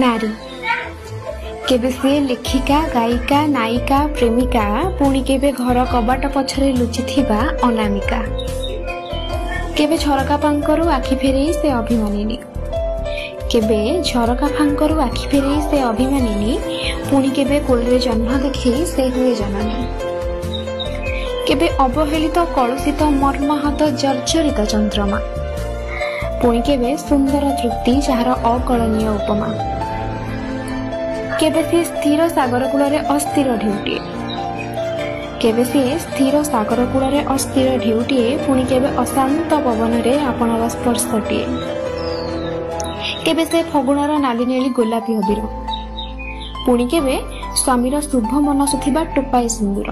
ନାରୀ କେବେ ସିଏ ଲେଖିକା, ଗାୟିକା, ନାୟିକା, ପ୍ରେମିକା, ପୁଣି କେବେ ଘର କବାଟ ପଛରେ ଲୁଚିଥିବା ଅନାମିକା। କେବେ ଝରକା ପାଙ୍କରୁ ଆଖି ଫେରେଇ ସେ ଅଭିମାନିନୀ, କେବେ ଝରକା ଫାଙ୍କରୁ ଆଖି ଫେରେଇ ସେ ଅଭିମାନିନୀ, ପୁଣି କେବେ କୋଳରେ ଜହ୍ନ ଦେଖି ସେ ହୁଏ ଜନନୀ। କେବେ ଅବହେଳିତ, କଳୁଷିତ, ମର୍ମାହତ, ଜର୍ଜରିତ ଚନ୍ଦ୍ରମା, ପୁଣି କେବେ ସୁନ୍ଦର ତୃପ୍ତି ଯାହାର ଅକଳନୀୟ ଉପମା। କେବେ ସିଏ ସ୍ଥିର ସାଗର କୂଳରେ ଅସ୍ଥିର ଢେଉଟିଏ, କେବେ ସିଏ ସ୍ଥିର ସାଗର କୂଳରେ ଅସ୍ଥିର ଢେଉଟିଏ, ପୁଣି କେବେ ଅଶାନ୍ତ ପବନରେ ଆପଣାର ସ୍ପର୍ଶଟିଏ। କେବେ ସେ ଫଗୁଣର ନାଲି ନେଳି ଗୋଲାପୀ ଅବିର, ପୁଣି କେବେ ସ୍ୱାମୀର ଶୁଭ ମନସୁଥିବା ଟୋପାଏ ସିନ୍ଦୁର।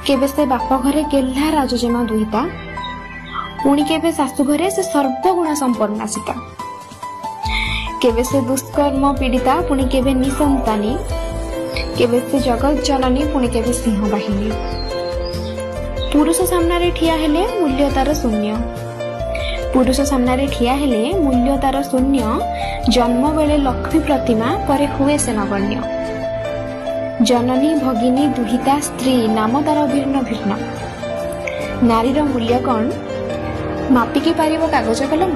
କେବେ ସେ ବାପ ଘରେ ଗେହ୍ଲା ରାଜଜେମା ଦୁହିତା, ପୁଣି କେବେ ଶାଶୁଘରେ ସେ ସର୍ବଗୁଣା ସମ୍ପନ୍ନା ସୀତା। କେବେ ସେ ଦୁଷ୍କର୍ମ ପୀଡ଼ିତା, ପୁଣି କେବେ ନିସନ୍ତାନୀ। କେବେ ସେ ଜଗତ ଜନନୀ, ପୁଣି କେବେ ସିଂହ ବାହିନୀ। ପୁରୁଷ ସାମ୍ନାରେ ଠିଆ ହେଲେ ମୂଲ୍ୟ ତାର ଶୂନ୍ୟ, ପୁରୁଷ ସାମ୍ନାରେ ଠିଆ ହେଲେ ମୂଲ୍ୟ ତାର ଶୂନ୍ୟ। ଜନ୍ମ ବେଳେ ଲକ୍ଷ୍ମୀ ପ୍ରତିମା, ପରେ ହୁଏ ସେ ନଗଣ୍ୟ। ଜନନୀ, ଭଗିନୀ, ଦୁହିତା, ସ୍ତ୍ରୀ, ନାମ ତାର ଭିନ୍ନ ଭିନ୍ନ। ନାରୀର ମୂଲ୍ୟ କଣ ମାପିକି ପାରିବ କାଗଜ କଲମ?